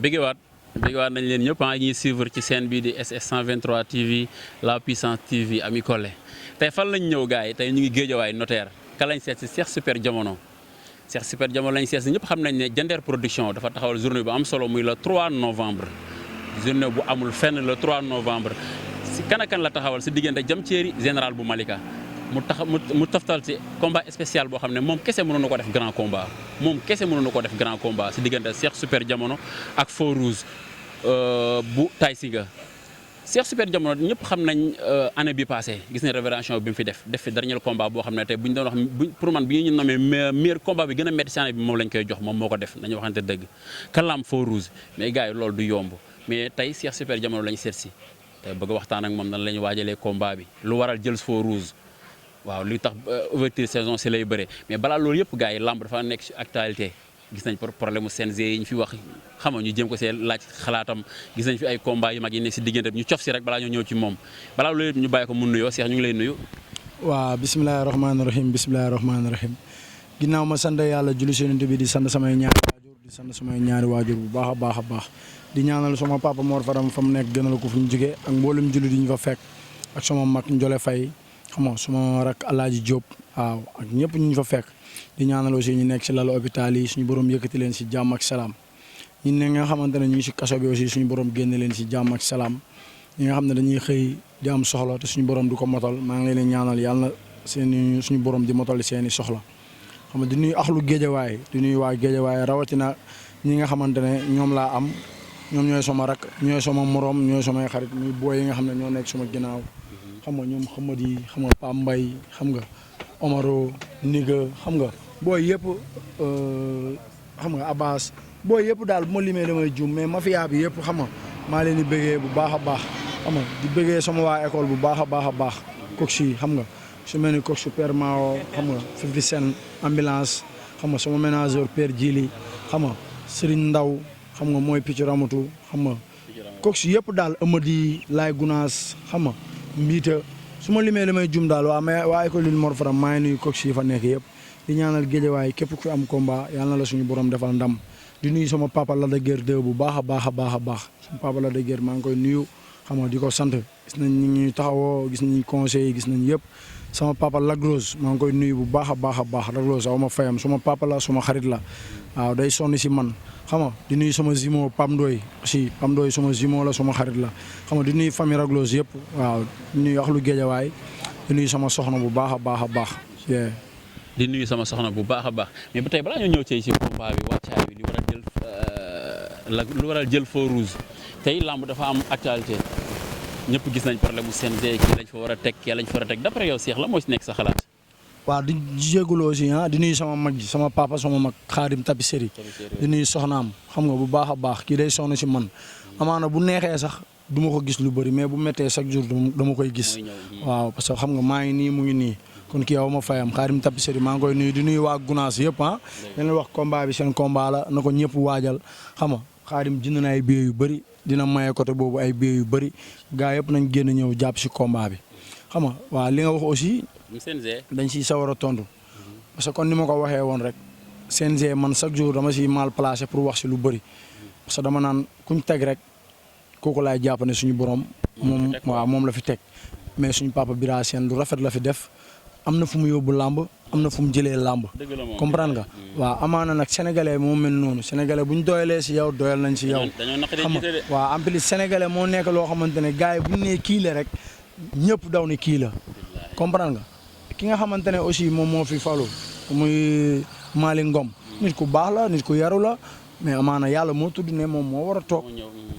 bëggewaat bëggewaat nañ leen ñëpp ñuy suivre ci chaîne bii di SS 123 TV la puissance TV Ami Collé tey fan lañ ñëw gars yi tey ñu ngi Géejawaay notaire ka lañ seet si Cheikh Super Diamono Cheikh Super Diamono lañ seet si ñëpp xam nañ ne Diender Production dafa taxawal journée bu am solo muy le 3 novembre journée bu amul fenn le 3 novembre si kan ak kan la taxawal si diggante Jam Thierry général bu Malika mu taftal ci combat spécial boo xam ne moom kese mënoon na ko def grand combat si diggante Cheikh Super Diamono ak Feu Rouge bu Tay Shinger Cheikh Super Diamono ñëpp xam nañ année bi passé gis nañ révélation bi mu fi def fi dernier combat boo xam ne tey bu ñu doon wax pour man bi ñu nommé meilleur combat bi gën a métti si année bi moom lañ koy jox moom moo ko def nañu waxante dëgg kalaam Feu Rouge mais gars yi loolu du yomb mais tey Cheikh Super Diamono lañ seet si tey bëgg waxtaan ak moom nan la ñu waajalee combat bi lu waral jël Feu Rouge waaw li tax ouverture saison si lay bëre mais balaa loolu yëpp gars yi lamb dafa nekk ci actualité gis nañ problème mu CNG yi ñu fi wax xam nga ñu jéem ko see laaj xalaatam gis nañ fi ay combat yu mag yi nekk si diggante bi ñu cof si rek balaa ñoo ñëw ci moom balaa loolu yëpp ñu bàyyi ko mu nuyoo Cheikh ñu ngi lay nuyu. waaw bisimilah rahmaani rahim ginnaaw ma sant yàlla julli si Yonent bi di sant samay ñaari waajur bu baax a baax di ñaanal sama papa Mor Fadam fa mu nekk gënal ko fu ñu jógee ak mboolem julli di ñu fa fekk ak sama mag Njole Faye xam nga suma rak Alaaji Diop waaw ak ñëpp ñu fa fekk di ñaanal aussi ñu nekk si lalu hôpital yi suñu borom yëkkati leen si jàmm ak salaam ñun ne nga xamante ne ñu ngi si kaso bi aussi suñu borom génne leen si jàmm ak salaam ñi nga xam ne dañuy xëy di am soxla te suñu borom du ko motal maa ngi leen ñaanal yàlla na suñu borom di motal seeni soxla xam nga di nuyu axlu Géejawaay di nuyu waa Géejawaay rawatina ñi nga xamante ne ñoom laa am ñoom ñooy sama rak ñooy sama morom ñooy samay xarit muy booy yi nga xam ne ñoo nekk sama ginnaaw xam nga ñoom Xamadi xam nga Pam Mbay xam nga Omaro Niga xam nga booy yëpp xam nga Abbas booy yëpp daal bu ma limee damay juum mais mafia bi yëpp xam nga maa leen di bëggee bu baax a baax xam nga di bëggee sama waa école bu baax a baax coach yi xam nga su mel ni coach Super Mao xam nga 50 Cent ambulance xam nga sama ménageur Père Djili xam nga Serigne Ndaw xam nga mooy picc ramatu xam nga coach yëpp daal Amady Laay Gunaas xam nga mbiita su ma limee damay jum daal waa école Lille Mor Fadam maa ngi nuyu coach yi fa nekk yëpp di ñaanal Géejawaay képp ku am combat yàlla na la suñu borom defal ndam di nuyu sama papa Lac de Guiers 2 bu baax a baax sama papa Lac de Guiers maa ngi koy nuyu xam nga di ko sant gis nañ ñu taxawoo gis nañ conseil gis nañ yëpp sama papa Lac Rose maa ngi koy nuyu bu baax a baax Lac Rose aw ma fayam suma papa la suma xarit la waaw day sonn si man xam nga di nuyu sama zimo Pam Ndoy aussi Pam Ndoy sama zimo la sama xarit la xam nga di nuyu famille Lac Rose yëpp waaw di nuyu axlu Géejawaay di nuyu sama soxna bu baax a baax di nuyu sama soxna bu baax a baax mais ba tey balaa ñoo ñëw ci combat bi wàccaay bi lu waral jël Feu Rouge tey lamb dafa am actualité ñëpp gis nañ problème mu CNG kii lañ fa war a teg kii lañ fa war a teg d'après yow Cheikh la moo ci nekk sa xalaat. waaw di jégalu aussi di nuyu sama mag ji sama papa sama mag Xaadim Tapisserie di nuyu soxnaam xam nga bu baax a baax kii day sonn si man amaana bu neexee sax du ma ko gis lu bëri mais bu méttee chaque jour dama koy gis waaw parce que xam nga maa ngi nii mu ngi nii kon kii yow ma fayam Xaadim Tapisserie maa ngi koy nuyu di nuyu waa Gunaas yëpp leen wax combat bi seen combat la na ko ñëpp waajal xam nga Xaadim jënd na ay billets yu bëri dina maye côté boobu ay billets yu bëri gars yëpp nañ génn ñëw jàpp si combat bi xam nga waaw li nga wax aussi dañ siy sawar a tontu parce que kon ni ma ko waxee woon rek CNG man chaque jour dama si mal placé pour wax si lu bëri parce que dama naan kuñ teg rek kooku laay jàpp ne suñu borom moom la fi teg mais suñu papa Bira Sène lu rafet la fi def am na fu mu yóbbu làmb am na fu mu jëlee làmb comprendre nga waaw amaana nag sénégalais moo mel noonu sénégalais bu ñu doyalee si yow doyal nañ si yow xam nga waaw en plus sénégalais moo nekk loo xamante ne gars yi bu ñu nee kii la rek ñëpp daw ne kii la comprendre nga ki nga xamante ne aussi moom moo fi falu muy Malick Ngom nit ku baax la nit ku yaru la mais amaana yàlla moo tudd ne moom moo war a toog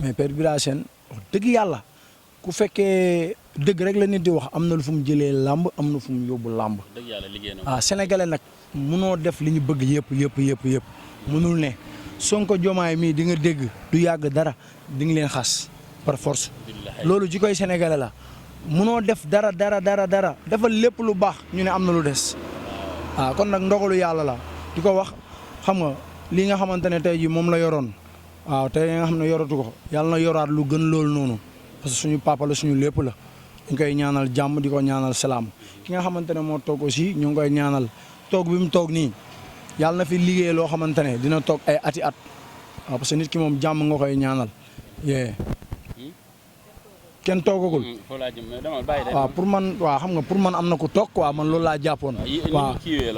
mais Père Bira Sène wax dëgg yàlla ku fekkee dëgg rek la nit di wax am na lu fu mu jëlee làmb am na fu mu yóbbu làmb waaw sénégalais nag munoo def li ñu bëgg yëpp munul ne Sonko Diomaye mii di nga dégg du yàgg dara di nga leen xas par force loolu ji koy sénégalais la munoo def dara defal lépp lu baax ñu ne am na lu des waaw kon nag ndogalu yàlla la di ko wax xam nga lii nga xamante ne tey jii moom la yoroon waaw tey nga xam ne yoratu ko yàlla na yoraat lu gën loolu noonu parce que suñu papa la suñu lépp la ñu koy ñaanal jàmm di ko ñaanal salaam ki nga xamante ne moo toog aussi ñu ngi koy ñaanal toog bi mu toog nii yàlla na fi liggéey loo xamante ne dina toog ay ati at waaw parce que nit ki moom jàmm nga koy ñaanal. kenn toogagul. waaw pour man waaw xam nga pour man am na ku toog quoi man loolu laa jàppoon. waaw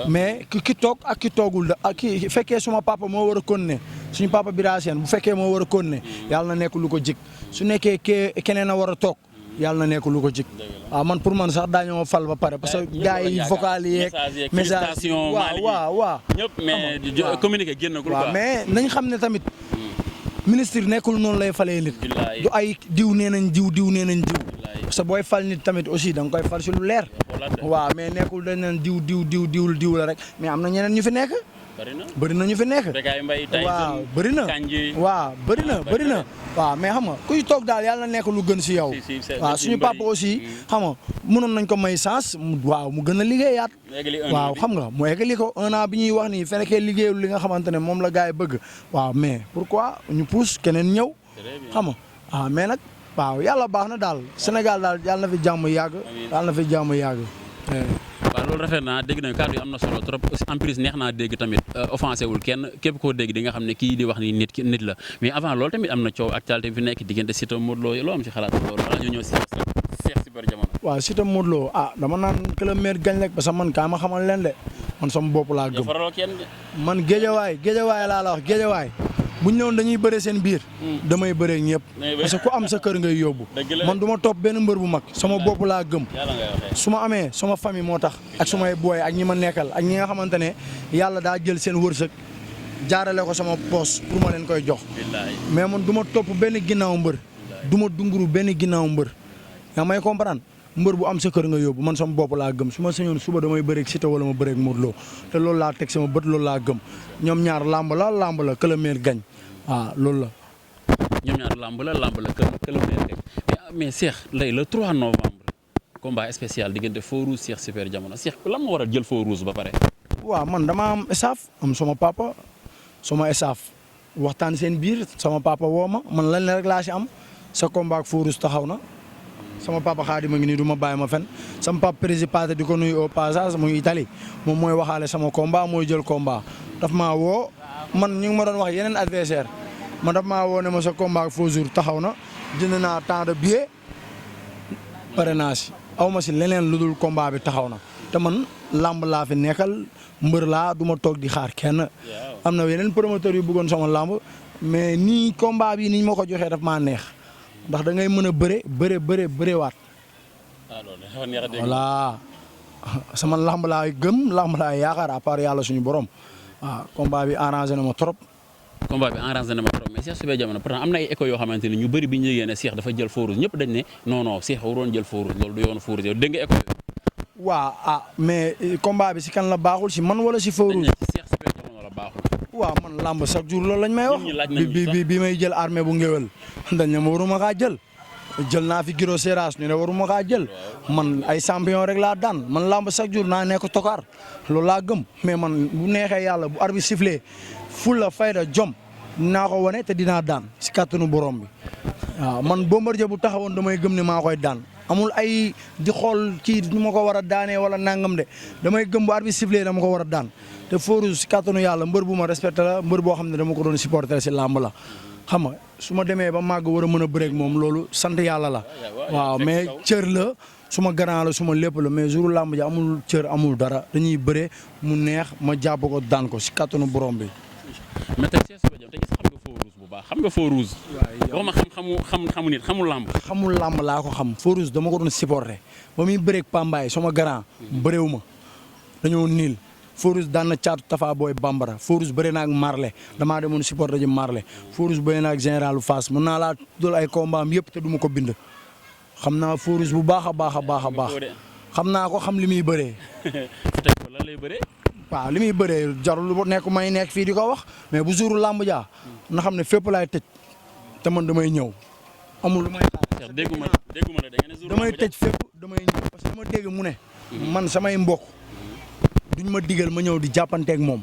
mais ki toog ak ki toogul ak ki fekkee suma papa moo war a continuer suñu papa Bira Sène bu fekkee moo war a continuer yàlla na nekk lu ko jik su nekkee keneen a war a toog yàlla na nekk lu ko jik waaw man pour man sax daañoo fal ba pare parce que gars yi vocal yeeg message waaw ñëpp mais communiqué génnagul quoi waaw mais nañ xam ne tamit ministre nekkul noonu lay falee nit du ay diw nee nañ diw nee nañ diw parce que booy fal nit tamit aussi da nga koy fal si lu leer waaw mais nekkul dañ naan diw la rek mais am na ñeneen ñu fi nekk bëri na ñu fi nekk waaw bëri na waaw bëri na waaw mais xam nga kuy toog daal yàlla na nekk lu gën si yow waaw suñu papa aussi xam nga mënoon nañ ko may chance waaw mu gën a liggéeyaat waaw xam nga mu eggali ko 1 an bi ñuy wax nii fekkee liggéeyul li nga xamante ne moom la gars yi bëgg waaw mais pourquoi ñu pousse keneen ñëw xam nga waaw mais nag waaw yàlla baax na daal Sénégal daal yàlla na fi jàmm yàgg yàlla na fi jàmm yàgg waaw loolu rafet naa dégg nañu kàddu yi am na solo trop en plus neex naa dégg tamit offensé wul kenn képp koo dégg di nga xam ne kii di wax ni nit la mais avant loolu tamit am na coow actualité fi nekk diggante Siteu Modou Lo loo am ci xalaat loolu wala ñu ñëw si Cheikh Super Diamono. waaw Siteu Modou Lo dama naan que le maire gagne rek parce que man kaa ma xamal leen de man sama bopp laa gëm man géejawaay laa la wax géejawaay bu ñu ñëwoon dañuy bëree seen biir damay bëree ñëpp parce que ku am sa kër ngay yóbbu man du ma topp benn mbër bu mag sama bopp laa gëm su ma amee sama famille moo tax ak sumay booy ak ñi ma nekkal ak ñi nga xamante ne yàlla daa jël seen wërsëg jaarale ko sama poos pour ma leen koy jox mais man du ma topp benn ginnaaw mbër du ma dunguru benn ginnaaw mbër yaa may comprendre mbër bu am sa kër nga yóbbu man sama bopp laa gëm su ma sañoon suba damay bëreeg Siteu wala ma bëreeg Modou Lo te loolu laa teg sama bët loolu laa gëm ñoom ñaar làmb la que le maire gagne waaw loolu la. ñoom ñaar làmb la que le maire gagne mais Cheikh lay le 3 novembre combat spécial diggante Feu Rouge Cheikh Super Diamono Cheikh lan moo war a jël Feu Rouge ba pare. waaw man dama am staff am sama papa sama staff waxtaan seen biir sama papa woo ma man lan la rek laa si am sa combat ak Feu Rouge taxaw na. sama papa Xaadim a ngi nii du ma bàyyi ma fen sama papa président di ko nuyu au passage muy Italie moom mooy waxaale sama combat mooy jël combat daf maa woo man ñu ngi ma doon wax yeneen adversaire man daf maa woo ne ma sa combat ak Feu Rouge taxaw na jënd naa temps de billet pare naa si aw ma si leneen lu dul combat bi taxaw na te man làmb laa fi nekkal mbër laa du ma toog di xaar kenn am na yeneen promoteur yu bëggoon sama làmb mais nii combat bi ni ñu ma ko joxee daf maa neex ndax da ngay mën a bëre waat voilà sama lamb laa gëm lamb laa yaakaar à part yàlla suñu borom waaw combat bi arrangé na ma trop. mais Cheikh Super Diamono pourtant am na ay écho yoo xamante ni ñu bëri bi ñu yëgee ne Cheikh dafa jël Feu Rouge ñëpp dañ ne non Cheikh waroon jël Feu Rouge loolu du yoonu Feu Rouge yow dégg nga écho yooyu. waaw mais combat bi si kan la baaxul si man wala si Feu Rouge. Cheikh Super Diamono la baaxul. waaw man lamb chaque jour loolu lañ may wax. bi may jël armée bu ngéwél dañ ne ma waruma kaa jël naa fi Giro Seras ñu ne waruma kaa jël man ay champion rek laa daan man lamb chaque jour naa nekk tokaar loolu laa gëm mais man bu neexee yàlla bu arbitre sifflé fulla fayda jom dinaa ko wane te dinaa daan si kàttanu borom bi waaw man Bombardier bu taxawoon damay gëm ne maa koy daan amul ay di xool kii nu ma ko war a daanee wala nangam de damay gëm bu arbitre sifflé dama ko war a daan te Feu Rouge si kàttanu yàlla mbër bu ma respecté la mbër boo xam ne dama ko doon supporter si làmb la xam nga su ma demee ba màgg war a mën a bëreeg moom loolu sant yàlla la waaw mais cër la suma grand la suma lépp la mais jour làmb ji amul cër amul dara dañuy bëre mu neex ma jàpp ko daan ko si kàttanu borom bi. mais tey Cheikh Super Diamono tey xam nga Feu Rouge bu baax xam nga Feu Rouge. waaw ma xamu nit xamul làmb. xamul làmb laa ko xam Feu Rouge dama ko doon supporter ba muy bëreeg Pambaay sama grand bëreewu ma dañoo niil. Feu Rouge daan na caatu Tafa Boy Bambara Feu Rouge bëri na ak Marley damaa demoon supporter ji Marley Feu Rouge bëri na ak général Fass mën naa laa tuddal ay combat am yëpp te du ma ko bind. xam naa Feu Rouge bu baax a baax xam naa ko xam li muy bëree. tey lan lay bëree. waaw li muy bëree jarul lu nekk may nekk fii di ko wax mais bu jouru làmb jaa na xam ne fépp laay tëj te man damay ñëw amul lu may xaar. dégguma la da ngeen ne damay tëj fépp damay ñëw parce que dama dégg mu ne. man samay mbokk. duñ ma digal ma ñëw di jàppanteeg moom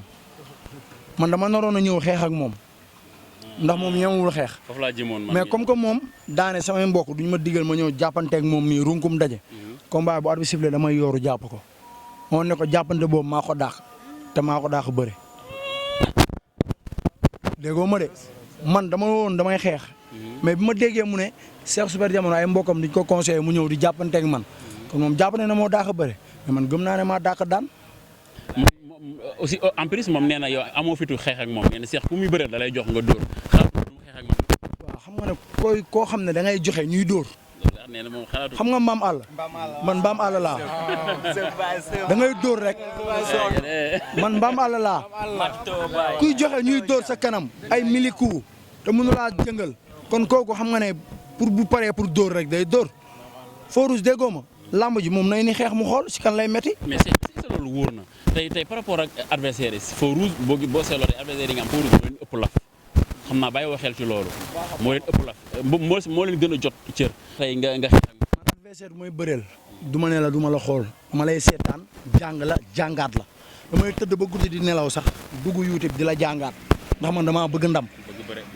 man dama naroon a ñëw xeex ak moom ndax moom ñemewul xeex. foofu laa jëmoon mais comme que moom daane samay mbokk duñ ma digal ma ñëw jàppanteeg moom mii runkum daje. combat bu arbitre sifflé damay yooru jàpp ko moo ne ko jàppante boobu maa ko dàq te maa ko dàq bëre déggoo ma de man dama woon damay xeex. mais bi ma déggee mu ne Cheikh Super Diamono ay mbokam diñ ko conseillé mu ñëw di jàppanteeg man kon moom jàpp ne moo daax a bëre mais man gëm naa ne maa daax a daan. aussi en plus moom nee na yow amoo fitu xeex ak moom nee na Cheikh ku muy bëreel da lay jox nga dóor xalaat mu xeex ak man. waaw xam nga ne koo xam ne da ngay joxe ñuy dóor. nee na moom xalaatu. xam nga mbaam àll. man mbaam àll laa. da ngay dóor rek. man mbaam àll laa. kuy joxe ñuy dóor sa kanam ay miliku te mënu laa jëngal kon kooku xam nga ne pour bu paree pour dóor rek day dóor Feu Rouge déggoo ma lamb ji moom nay ni xeex mu xool si kan lay metti mais c'est loolu wóor na tey par rapport ak adversaire yi Feu Rouge boo seetloo tey adversaire yi nga am Feu Rouge moo leen ëpp laf xam naa bàyyi woo xel ci loolu moo leen ëpp laf moo leen gën a jot cër. tey nga xeex ak man adversaire mooy bëreel du ma ne la du ma la xool dama lay seetaan jàng la jàngaat la damay tëdd ba guddi di nelaw sax dugg YouTube di la jàngaat ndax man damaa bëgg ndam.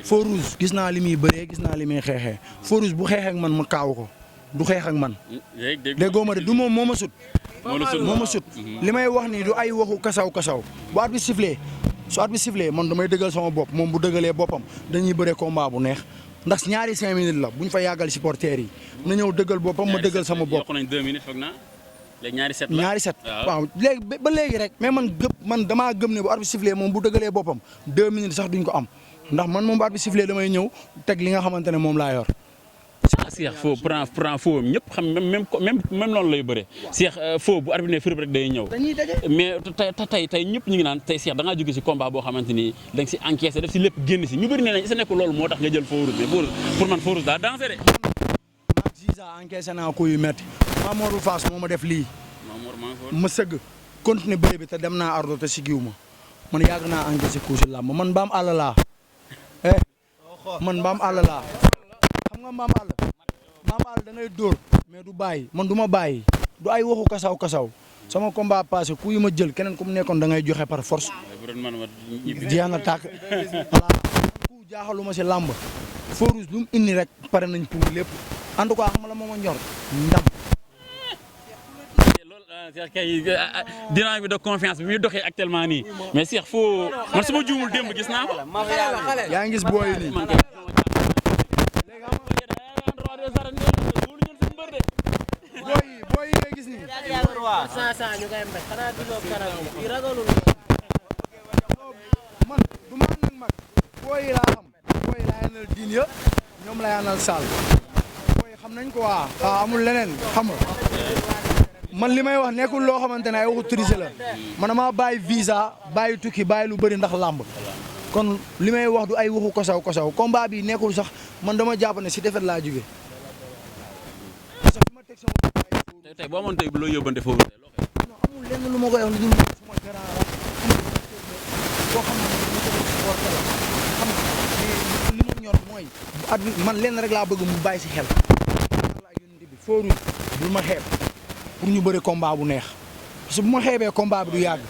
Feu Rouge gis naa li muy bëree gis naa li muy xeexee Feu Rouge bu xeexee ak man ma kaaw ko du xeex ak man. déggoo ma de du moom moo ma sut. moo ma sut li may wax nii du ay waxu kasaw bu at bi sifflé su at bi sifflé man damay dëggal sama bopp moom bu dëggalee boppam dañuy bëree combat bu neex ndax ñaari 5 minutes la buñ fa yàggal supporters yi na ñëw dëggal boppam ma dëggal sama bopp. yokk nañ 2 minutes foog naa léegi ñaari set la ñaari set waaw léegi ba léegi rek mais man damaa gëm ne bu at bi sifflé moom bu dëggalee boppam 2 minutes sax duñ ko am. ndax man moom bu at bi sifflé damay ñëw teg li nga xamante ne moom laa yor. Cheikh Feu prend Feu ñëpp xam même noonu lay bëre Cheikh Feu bu arbitre ne firib rek day ñëw. dañuy daje mais tey ñëpp ñu ngi naan tey Cheikh da ngaa jóge si combat boo xamante ni da nga si encaissé def si lépp génn si ñu bëri nee nañ sa nekk loolu moo tax nga jël Feu Rouge mais pour man Feu Rouge daa dansé de. maag Ziza encaissé naa ko yu métti Mamadou Fass moo ma def lii. ma sëgg continuer bëre bi te dem naa ardo te sigiw ma man yàgg naa encaissé ko si làmb man mbaam àll laa. man mbaam àll laa xam nga mbaam àll da ngay dóor mais du bàyyi man du ma bàyyi du ay waxu kasaw sama combat passé ku yi ma jël keneen ku mu nekkoon da ngay joxe par force jeex na tàkk voilà ku jaaxaluma si làmb Feu Rouge lu mu indi rek pare nañ pour lépp en tout cas xam nga la mooma ñor ndam kay dynamique bi de confiance bi muy doxee actuellement nii mais Cheikh Feu man su ma juumul démb gis naa ko. yaa ngi gis booy nii. booy yi ngay gis nii. man du ma ànd ak mag booy yi laa xam booy yi laa yanal diin ya ñoom la yanal saal booy xam nañ ko waa amul leneen xam nga man li may wax nekkul loo xamante ne ay waxu triché la man maa bàyyi visa bàyyi tukki bàyyi lu bëri ndax làmb kon li may wax du ay waxu kosaw combat bi nekkul sax man dama jàpp ne si defet laa jóge parce que ma teg sama tey boo amoon tey bu loo yóbbante Feu Rouge non amul lenn lu ma koy wax lu dul suma grand la boo xam ne xam nga li ma ñor mooy at bi man lenn rek laa bëgg mu bàyyi si xel la yónni bi Feu Rouge bul ma xeeb pour ñu bëri combat bu neex parce que bu ma xeebee combat bi du yàgg.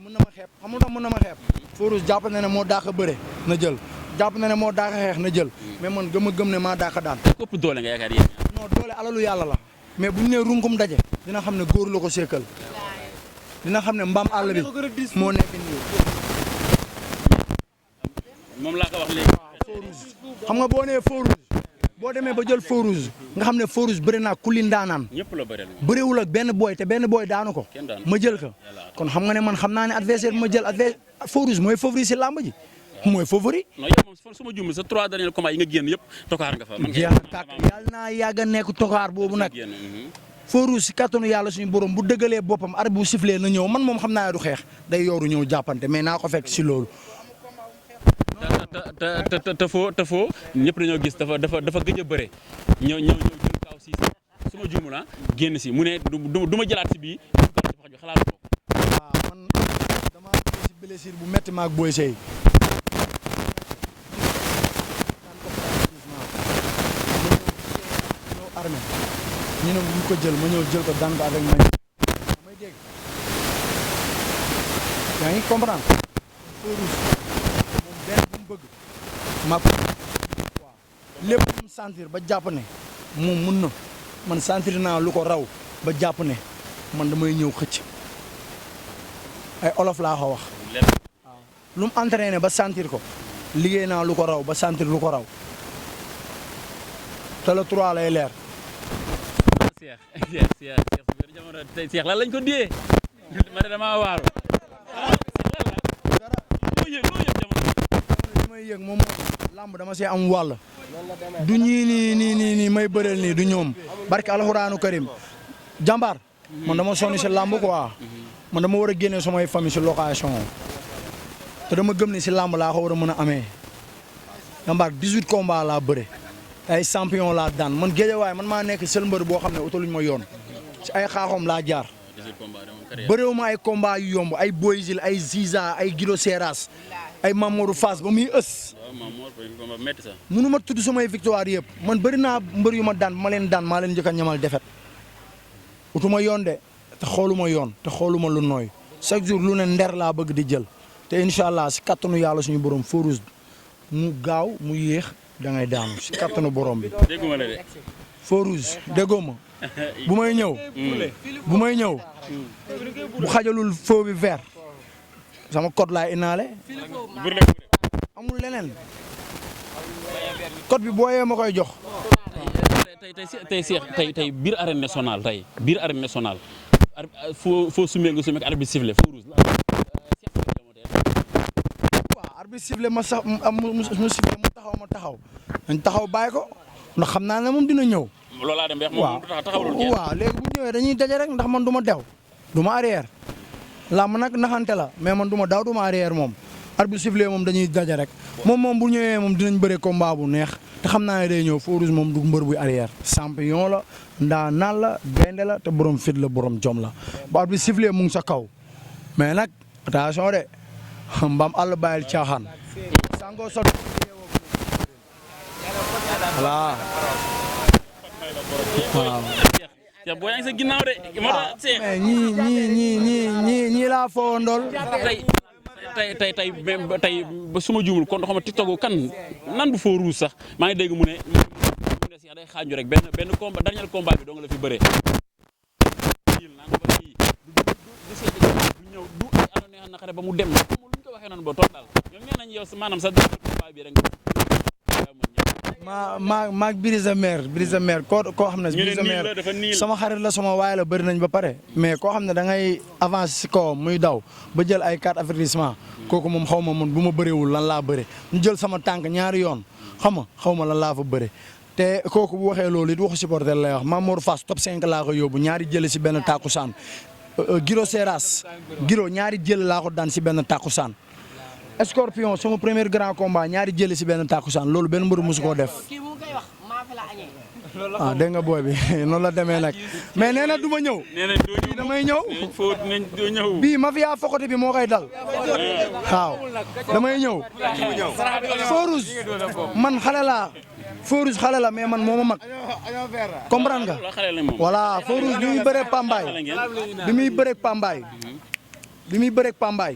mën na ma xeeb xam nga mën na ma xeeb. Feu Rouge jàpp na ne moo daax a bëre na jël jàpp na ne moo daax a xeex na jël mais man gëm ne maa daax a daan. ëpp doole nga yaakaar yéen. non doole alalu yàlla la mais bu ñu nee runkum daje dina xam ne góor la ko seekal dina xam ne mbaam àll bi moo nekk nii. moom laa ko wax léegi. Feu Rouge xam nga boo nee Feu Rouge boo demee ba jël Feu Rouge nga xam ne Feu Rouge bëri naa ku leen daanaan. ñëpp la bëreel moom bëriwul ak benn booy te benn booy daanu ko. ma jël ko kon xam nga ne man xam naa ne adversaire bi ma jël Feu Rouge mooy favori si làmb ji mooy favori. non yow moom su ma juumee sa 3 derniers combats yi nga génn yëpp tokaar nga fa. jeex na tàkk yàlla naa yàgg a nekk tokaar boobu nag. Feu Rouge si kattanu yàlla suñu borom bu dëggalee boppam arbitre bu sifflé na ñëw man moom xam naa du xeex day yooru ñëw jàppante mais naa ko fekk si loolu. te foo ñëpp dañoo gis dafa gëj a bëre ñëw jël kaw si su ma juumul génn si mu ne du ma jëlaat si bii xalaat ko. waaw man dama si blessure bu métti maag Boy Sey. armée ñu ne bu ko jël ma ñëw jël ko daan ko avec may dégg yaa ngi comprendre Feu Rouge moom benn bu mu bëgg ma ko waaw lépp mu sentir ba jàpp ne moom mun na man sentir naa lu ko raw ba jàpp ne man damay ñëw xëcc ay olof laa ko wax. waaw lu mu entraîné ba sentir ko liggéey naa lu ko raw ba sentir lu ko raw te le 3 lay leer. Cheikh lan lañ ko diyee ma ne damaa waaru li may yëg moom làmb dama see am wàll du ñii nii may bëreel nii du ñoom barke alxuraanu karim jàmbaar man dama sonni si làmb quoi man dama war a génne samay famille si location te dama gëm ne si làmb laa ko war a mën a amee jàmbaar 18 combats laa bëre ay champion laa daan man géejawaay man maa nekk seul mbër boo xam ne utaluñ ma yoon si ay xaaxoom laa jaar bëréewuma ay combat yu yomb ay Boyzil ay Ziza ay Guido Seras ay Mamadou Fass ba muy ës mënu ma tudd samay victoire yëpp man bëri naa mbër yu ma daan ma leen daan maa leen njëkk a ñamal defet utuma yoon de te xooluma yoon te xooluma lu nooy chaque jour lu ne nder laa bëgg di jël te incha allah si kattanu yàlla suñu borom forus mu gaaw mu yéex da ngay daanu si kattanu borom bi. dégguma la de. forus déggoo ma bu may ñëw bu xajalul feu bi vert sama code laay indaale amul leneen code bi booyee ma koy jox. tey biir arène nationale foo sumee nga sumee ak arbitre sifflé feu rouge la. waaw arbitre sifflé mu sifflé mu taxaw dañ taxaw bàyyi ko ndax xam naa ne moom dina ñëw. loolaa dem moom taxawul waaw léegi bu ñëwee dañuy daje rek ndax man du ma dew du ma arrière làmb nag naxante la mais man du ma daw du ma arrière moom arbitre sifflé moom dañuy daje rek moom bu ñëwee moom dinañ bëre combat bu neex te xam naa ne day ñëw Feu Rouge moom du mbër buy arrière champion la ndaanaan la gaynde la te borom fit la borom jom la bu arbitre sifflé mu ngi sa kaw mais nag attention de mbaam àll bàyyil caaxaan sango sot voilà waaw. boo yaa ngi sa ginnaaw de. mais ñii laa foo ndool. tey ba suma juumul kon xam nga TikTok kan nan bu Feu Rouge sax maa ngi dégg mu ne si day xaaju rek benn combat dernier combat bi dong la fi bëree. du ñëw du ay ano neex naqare ba mu dem lu ñu ko waxee noonu ba toog daal ñoom nee nañ yow maanaam sa dernier combat bi rek. maag Brise Mer koo xam ne Brise Mer sama xarit la sama waay la bëri nañ ba pare mais koo xam ne da ngay avancer si kawam muy daw ba jël ay 4 avertissement kooku moom xaw ma man bu ma bëreewul lan laa bëre ñu jël sama tànk ñaari yoon xam nga xaw ma lan laa fa bëre te kooku bu waxee loolu it waxu supporter lay wax Mamour Fass top 5 laa ko yóbbu ñaari jële si benn tàkkusaan Guiro Seras ñaari jël laa ko daan si benn tàkkusaan Scorpion sama premier grand combat ñaari jëli si benn takkusaan loolu benn mbër musu koo def ah dégg nga booy bi noonu la demee nag mais nee na du ma ñëw. bii damay ñëw. bii mafia fokkati bi moo koy dal. waaw damay ñëw. Feu Rouge man xale laa Feu Rouge xale la mais man moo ma mag comprendre nga. voilà Feu Rouge bi muy bëreeg Pambaay.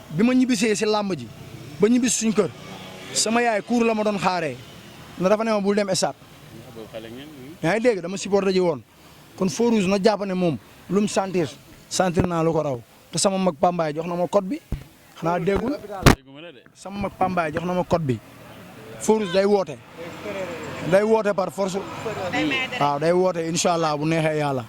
bi ma ñibbisee si làmb ji ba ñibbisi suñ kër sama yaay kuur la ma doon xaaree na dafa ne ma bul dem esat yaa ngi dégg dama supporté ji woon kon Feu Rouge na jàpp ne moom lu mu sentir naa lu ko raw te sama mag Pambaay jox na ma code bi xanaa déggul sama mag Pambaay jox na ma code bi Feu Rouge day woote par force waaw day woote incha allah bu neexee yàlla.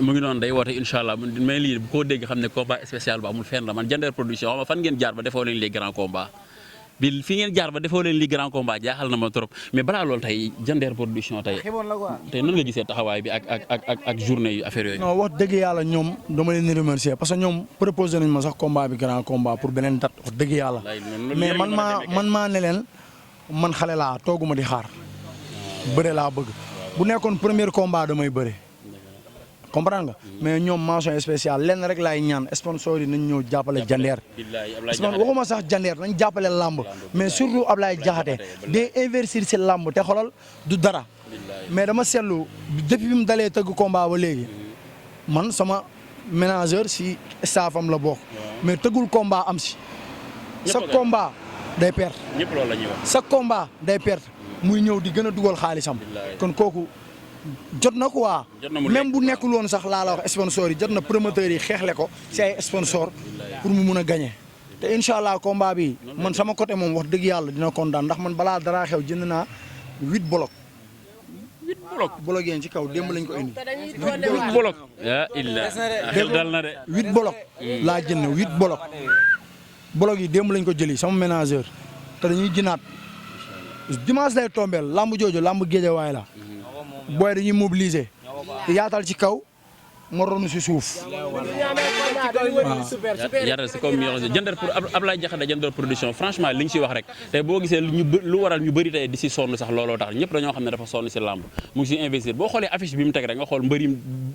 mu ngi noonu day woote incha allah mais lii bu ko dégg xam ne combat spécial bu amul fenn la man Diender production xam nga fan ngeen jaar ba defoo leen les grands combats bi fi ngeen jaar ba defoo leen li grand combat jaaxal na ma trop mais balaa loolu tey Diender production tey nan nga gisee taxawaay bi ak journée yu affaire yooyu. non wax dëgg yàlla ñoom dama leen di remercier parce que ñoom proposé nañ ma sax combat bi grand combat pour beneen date wax dëgg yàlla mais man maa ne leen man xale laa tooguma di xaar bëre laa bëgg bu nekkoon premier combat damay bëre. comprendre nga mais ñoom mention spéciale lenn rek laay ñaan sponsor yi nañ ñëw jàppale Diender waxuma sax Diender nañ jàppale lamb mais surtout Ablaye Diakhaté day investir si lamb te xolal du dara mais dama seetlu depuis bi mu dalee tëgg combat ba léegi man sama manager si staffam la bokk mais tëggul combat am si sa combat day perte sa combat day perte muy ñëw di gën a dugal xaalisam kon kooku jot na quoi même bu nekkul woon sax laa la wax sponsor yi jot na promoteurs yi xeexle ko si ay sponsor pour mu mun a gagner te incha allah combat bi man sama côté moom wax dëgg yàlla dina kontaan ndax man balaa dara xew jënd naa 8 bolok. 8 bolok bolok yéen ci kaw démb lañ ko indi. 8 bolok. yaa illa xel dal na de. 8 bolok. laa jënd 8 bolok. bolok yi démb lañ ko jëli sama ménageur te dañuy jënaat dimanche lay tombeel lamb jooju lamb géejawaay la. booy dañuy mobiliser yaatal ci kaw moronu si suuf. yaatal si kaw jëndal pour Ablaye Diakhaté jëndal production franchement li nga ci wax rek tey boo gisee lu waral ñu bëri tey di si sonn sax looloo tax ñëpp dañoo xam ne dafa sonn si lamb mu ngi si investir boo xoolee affiche bi mu teg rek nga xool mbëri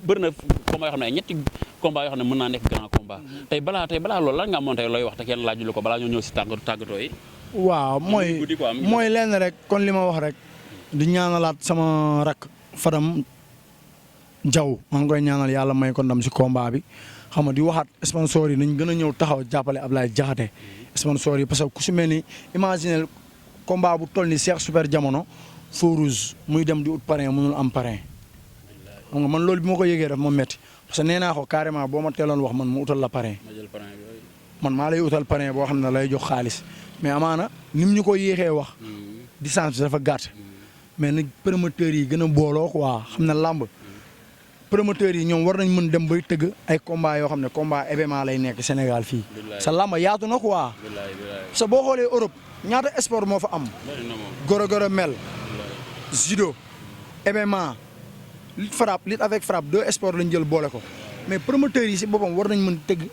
bëri na combat yoo xam ne ay ñetti combat yoo xam ne mën naa nekk grand combat tey balaa loolu lan nga amoon tey looy wax te kenn laajulu ko balaa ñoo ñëw si tàggatoo yi. waaw mooy lenn rek kon li ma wax rek di ñaanalaat sama rak Fadam Jaw maa ngi koy ñaanal yàlla may ko ndam si combat bi xam nga di waxaat sponsor yi nañ gën a ñëw taxaw jàppale Ablaye Diakhaté sponsor yi parce que ku si mel ni imaginer combat bu toll ni Cheikh Super Jamono Feu Rouge muy dem di ut parrain mënul am parrain xam nga man loolu bi ma ko yëgee daf ma métti parce que nee naa ko carrément boo ma teeloon wax man mu utal la parrain man maa lay utal parrain boo xam ne lay jox xaalis mais amaana nim ñu ko yéexee wax distance bi dafa gàtt mais nag promoteurs yi gën a booloo quoi xam ne làmb promoteurs yi ñoom war nañ mën dem bay tëgg ay combat yoo xam ne combat événement lay nekk Sénégal fii sa làmb yaatu na quoi sa boo xoolee Europe ñaata sport moo fa am goro mel judo MMA lutte frappe lutte avec frappe 2 sports lañ jël boole ko mais promoteurs yi si boppam war nañ mën tëgg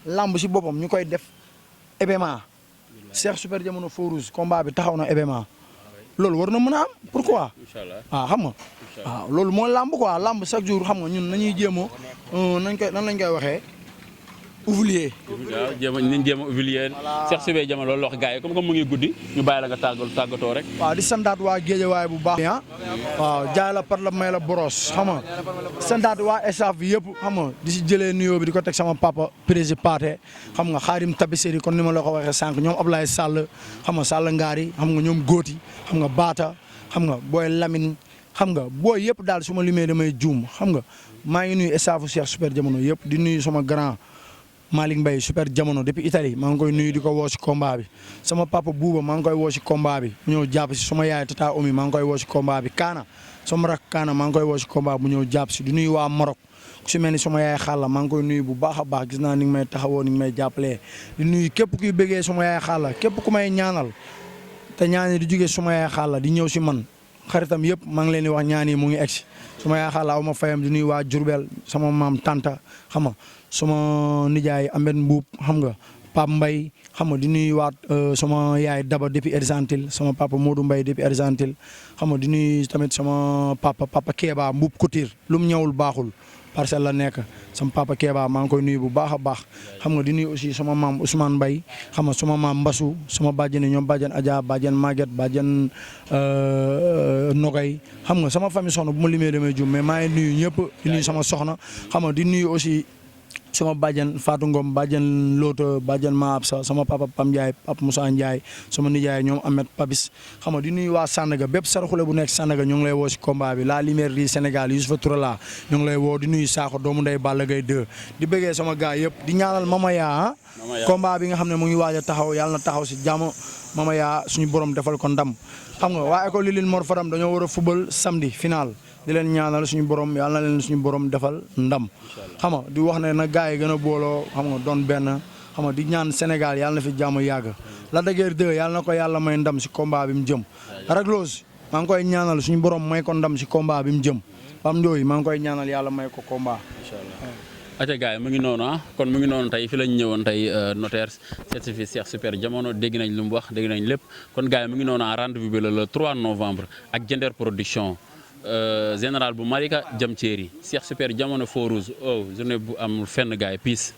làmb si boppam ñu koy def événement Cheikh Super Jamono Feu Rouge combat bi taxaw na événement loolu war na mën a am pourquoi waaw xam nga waaw loolu mooy làmb quoi làmb chaque jour xam nga ñun nañuy jéem a nan lañ koy waxee ouvrier. waaw nañ jéem a ouvrier Cheikh Super Jamono loolu wax gars yi comme mu ngi guddi ñu bàyyi la nga tàggatoo rek. waaw di santaat waa Géejawaay bu baax. waaw jaay la par la may la boros xam nga santaat waa staff bi yëpp xam nga di si jëlee nuyoo bi di ko teg sama papa président Pathé xam nga Xaadim Tapisserie kon ni ma la ko waxee sànq ñoom Ablaye Sall xam nga Sall Ngari xam nga ñoom Góoti xam nga Baata xam nga booy Lamine xam nga booy yëpp daal su ma limee damay juum xam nga maa ngi nuyu staffu Cheikh Super Jamono yëpp di nuyu sama grand. Malick Mbaye Super Jamono depuis Italie maa ngi koy nuyu di ko woo si combat bi sama papa Bouba maa ngi koy woo si combat bi mu ñëw jàpp si sama yaay Tata Omi maa ngi koy woo si combat bi Kaana sama rak Kaana maa ngi koy woo si combat bu ñëw jàpp si di nuyu waa Maroc ku si mel ni sama yaay Xalla maa ngi koy nuyu bu baax a baax gis naa ni nga may taxawoo ni nga may jàppalee di nuyu képp kuy bëggee sama yaay Xalla képp ku may ñaanal te ñaan yi di jógee sama yaay Xalla di ñëw si man xaritam yëpp maa ngi leen di wax ñaan yi mu ngi egsi sama yaay Xalla aw ma fayam di nuyu waa Diourbel sama maam Tanta xam nga sama nijaay Ahmed Mbuub xam nga Pape Mbaye xam nga di nuyuwaat sama yaay Daba depuis Argentine sama papa Modou Mbaye depuis Argentine xam nga di nuyu tamit sama papa Kéba Mbuub Couture lu mu ñëwul baaxul Parcelles la nekk sama papa Kéba maa ngi koy nuyu bu baax a baax xam nga di nuyu aussi sama maam Ousmane Mbaye xam nga sama maam Mbassou sama bàjjen ñoom bàjjen Adja bàjjen Maguette bàjjen Nogay xam nga sama famille soxna bu ma limee damay jum mais maa ngi nuyu ñëpp di nuyu sama soxna xam nga di nuyu aussi sama bàjjan Fatou Ngom bàjjan Loto bàjjan Ma Absa sama papa Pam Ndiaye Papa Moussa Ndiaye sama nijaay ñoom Ahmed Pabis xam nga di nuyu waa Sandaga bépp saraxule bu nekk Sandaga ñu ngi lay woo si combat bi la lumière du Sénégal Youssoufa Touré la ñu ngi lay woo di nuyu Sakho doomu ndey Balla Gaye 2 di bëggee sama gars yëpp di ñaanal Mama Yaa combat bi nga xam ne mu ngi waaj a taxaw yàlla na taxaw si jàmm Mama Yaa suñu borom defal ko ndam xam nga waa école Lille Mor Fadam dañoo war a football samedi final di leen ñaanal suñu borom yàlla na leen suñu borom defal ndam xam nga di wax ne na gars yi gën a booloo xam nga doon benn xam nga di ñaan Sénégal yàlla na fi jàmm yàgg Lac de Guiers 2 yàlla na ko yàlla may ndam si combat bi mu jëm Lac Rose maa ngi koy ñaanal suñu borom may ko ndam si combat bi mu jëm Pam Ndoye maa ngi koy ñaanal yàlla may ko combat. aca gars yi mu ngi noonu kon mu ngi noonu tey fi lañ ñëwoon tey notaire certifié Cheikh Super Jamono dégg nañ lu mu wax dégg nañ lépp kon gars yi mu ngi noonu rendez-vous bi le 3 novembre ak Diender production général bu Malika jëm Thierry Cheikh Super Jamono Feu Rouge journée bu amul fenn gars yi peace